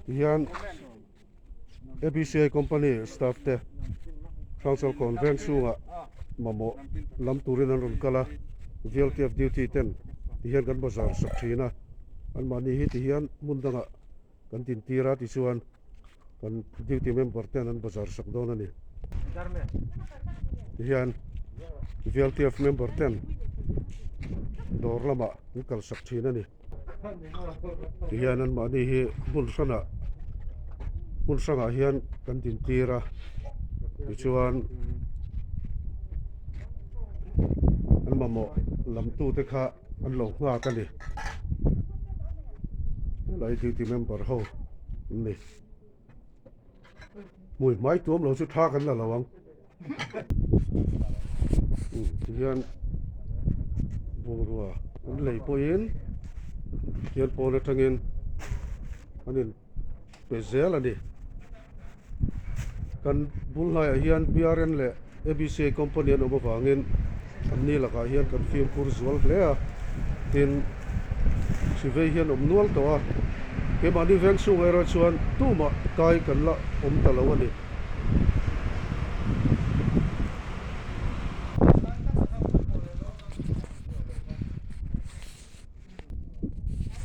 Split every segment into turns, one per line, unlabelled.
Tihian ABCI company staff te Hrangchal kawn veng chhungah mamawh lam turin an rawn kal a, VLTF duty ten tihian kan bazar sak thin a, anmahni hi tihian hmun dangah kan dintir a tichuan kan duty member ten an bazar sak dawn a ni. Tihian VLTF member ten dawr lamah an kal sak thin a ni. Tihian anmahni hi hmun hranah hmun hrangah hian kan dintir a tichuan an mamawh lamtute kha an lo nghak a ni helai duty member ho an ni hmui hmai tuam lo chu tha kan la lo ang. Tihian bungrua an lei pawhin hian pawn atangin an in pe zel a ni. Kan bul hnaiah hian BRN leh ABCA company an awm avangin an ni lakah hian kan fimkhur zual hle a, tin hri vei hian awm nual tawh a, keimahni veng chhungah erawh chuan tumah kai kan la awm ta lo a ni.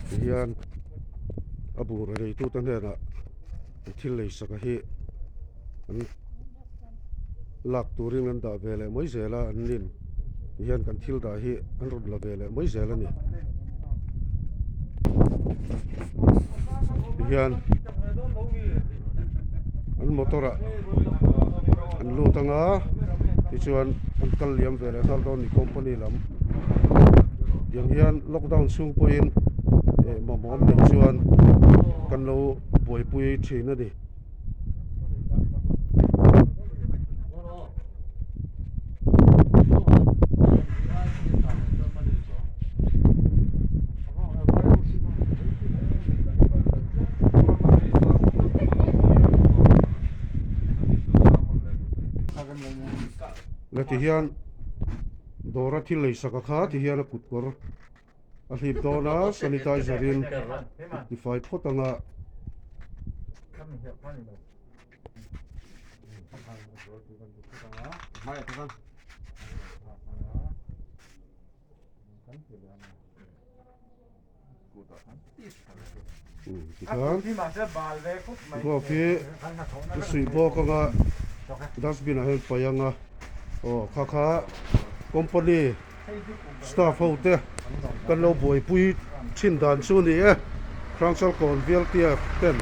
Tihian a bungraw neitute hnenah thil lei sak a hi an lak turin an dah ve leh mai zel a an nin tihian kan thil dah hi an rawn la ve leh mai zel a ni tihian an motor ah an lut anga tichuan an kal liam ve leh nghal dawn a ni company lam tiang hian lockdown chhung pawhin eh mamawh an neih chuan kan lo buaipui thin a ni. La ti hian dawra thil lei sak a kha ti hian a kut kawr a hlip dawn a sanitizer in tifai phawt anga. Tikhan glove hi i suih bawk anga dustbin ah hian paih anga aw kha kha company staff ho te kan lo buaipui thin dan chu a ni e Hrangchal kawn VLTF ten.